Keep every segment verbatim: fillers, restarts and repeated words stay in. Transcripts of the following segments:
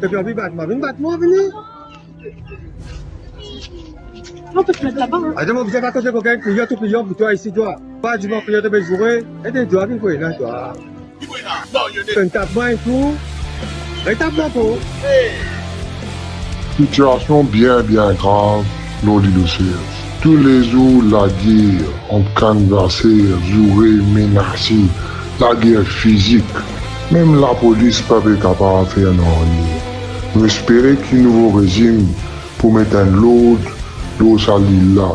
Epi anvi bat mwa, vinn bat mwa, vini. Non, to met laba, hein. Atann, mo bizin bat kote kokenn, kliyan, tou kliyan pou twa isi, twa. Pa di mwa kliyan to pe zoure, e de twa vinn kouma la, twa. Enn tap mwa enn kou, enn tap mwa ankor. Sitiasion bien, bien grav lor Lil Oser. Toulezour lager ant kannvaser, zoure, menase, lager fizik. Mem lapolis pa pe kapav fer nanye. Nou espere ki nouvo rezim pou met enn lord lor sa lil la.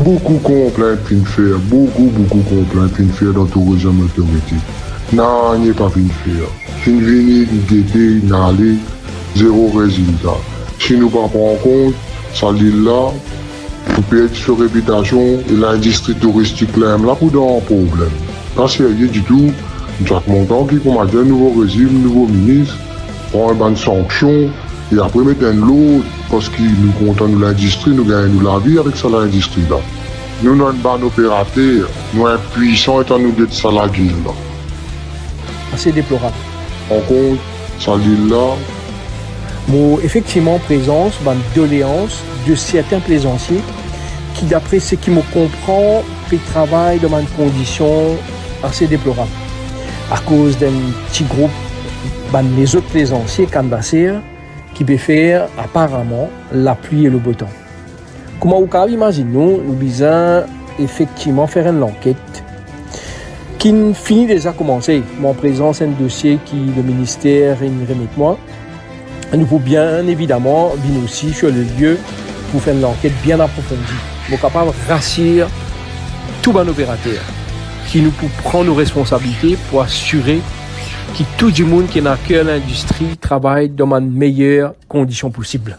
Boukou konplint finn fer, boukou, boukou konplint finn fer dan Tourism Authority. Nanye pa finn fer. Finn vini, gete, finn ale, zero rezilta. Si nou pa pran kont, sa lil la pou perdi so repitasion e lindistri touristik la mem la pou dan problem. Pa serye ditou, nou ti kontan ki kouma dir nouvo rezim, nouvo minis, pran bann sanksion e apre met enn lord, parski nou kontan nou lindistri, nou gagn nou lavi avek sa lindistri la. Nou, nou enn bann operater, nou inpwisan letan nou get sa lager la. Ase deplorab. Ankor sa lil la. Mo efektivman prezans bann doleans de sertin plezansie ki, dapre seki mo konpran, pe travay dan bann kondision ase deplorab akoz d'enn ti group bann lezot plezansie kannvaser ki pe fer aparaman lapli e lebetan. Kouma ou kapav imazinn, nou, nou bizin efektivman fer enn lanket ki'nn fini deza koumanse. Mo an prezans enn dosie ki leminister inn remet mwa. Nou pou bien evidaman vinn osi sir lelie pou fer enn lanket bien aprofondi. Mo kapav rasir tou bann operater ki nou pou pran nou responsabilite pou asire ki tou dimoun ki ena ker lindistri travay dan bann meyer kondision posib.